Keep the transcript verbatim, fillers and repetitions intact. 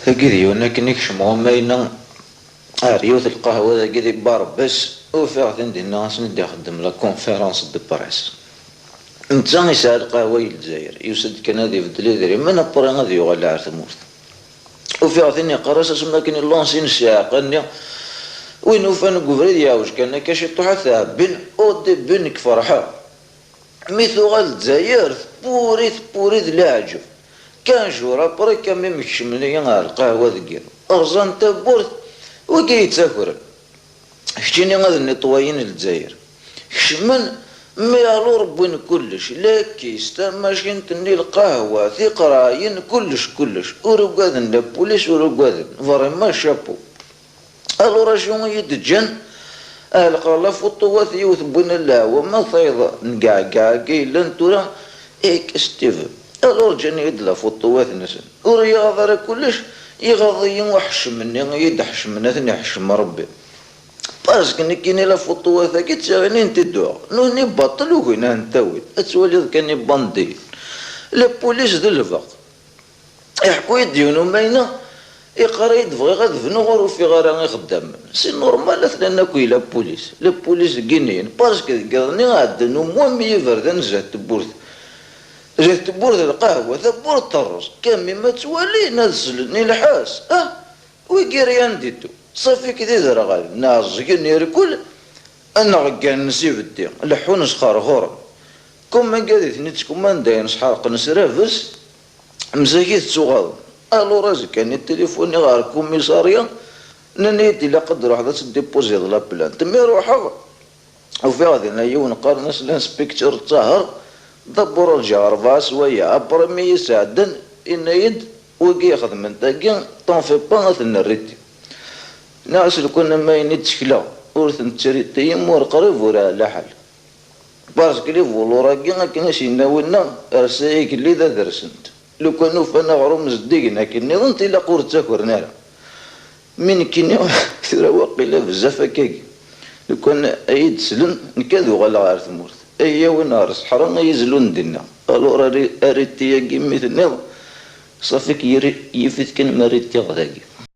Dagi d yiwen akken i kecmeɣ umayna ar yiwet lqahwa dagi di Barbès, ufiɣ-ten dinna asen-d-ixeddem la conférence de presse. Netta yesɛa lqahwa i Lezzayer, yusa-d kan ad ibeddel idrimen, après ad yuɣal ar tmurt. Ufiɣ-ten iqqar-as asmi akken i lansin ssiɛqa-nni, win ufan deg ubrid yeɛwej kan akka ciṭuḥ ad t-ɛebbin, au début nekk ferḥeɣ. Mi tuɣal Lezzayer, tpuri, tpuri d leɛǧeb. Quinze jours après, quand même, kecmen-iyi ɣer lqahwa deg yiḍ. Rẓan tawwurt, wigi yettakren. Keččini ad nniṭwayin Lezzayer. Kecmen, mi alors wwin kullec, la kis, tamacint-nni, lqahwa, tiqrayin, kullec, kullec. Ur ugaden la police, ur ugaden. Vraiment, chapeau. Alors acu i yi-d-ǧǧan? Ɛelqeɣ la photo-wat yiwet n win n leɛwama tayeḍ n geɛgeɛ-agi yellan tura, Ek Steve. Alors ǧǧan-iyi-d la photo-wat-nsen. Ur iyi-iɣaḍ ara kullec, iɣaḍ-iyi uḥeccem-nni i yi-d-ḥecmen, ad ten-iḥeccem Rebbi. Parce que nekkini la photo-wat-agi d tiɣinin i d-uɣeɣ. Nutni baṭel ugin ad ten-tawin. Ad twaliḍ kan ibandiyen. La police d lbeq. Iḥku-yi-d yiwen umayna, iqqar-iyi-d bɣiɣ ad bnuɣ ur ufiɣ ara ixeddamen. C'est normal, atnan akk i la police. La police deg iniyen, parce que deg iḍ-nni ɛeddan umwan mi iberdan zdat tewwurt. Zdat tewwurt lqahwa, tawwurt terreẓ. Quand même ad twalin, ad slen i lḥess. Ah! Wigi rien du tout. Ṣafi-k d iderɣalen, ɛeẓgen irkul, aneɣ gganen s ibeddi, leḥḥun sxerxuren. Comme akka di ten-ittkumandayen sḥerqen s rabes, msakit ttuɣaḍen. Alors azekka-nni tilifuniɣ ɣer kumiṣarya, nnan-iyi-d ilaq ad d-truḥeḍ ad teddipuziḍ la plainte. Mi ruḥeɣ, ufiɣ dinna yiwen qqaren-as l'inspecteur Ṭaher, d'abord rǧiɣ rebɛa swayeɛ, après mi yi-sɛeddan, yenna-yi-d, wigi ixedmen tagi, t'en fais pas, ad ten-nriti. Nniɣ-as lukan am ayen i d-ttekleɣ, ur ten-ttriti, imi ur qrib ur ɛla ḥal. Parce que les voleurs-agi, akken i s-yenna winna, rsa igellid ad rsent. Lukan ufan aɣrum zeddigen akken nniḍen, tilaq ur ttakren ara. Mi nekkini, tura waqila bezzaf akkagi. Lukan ay d-slen, nekk ad uɣaleɣ ɣer tmurt. Ay awin ɣer ṣṣeḥra, ay izlun dinna. Alors arrêté-agi mi tenniḍ, ṣafi-k yiri-, yif-it kan ma arrêté-ɣ dagi.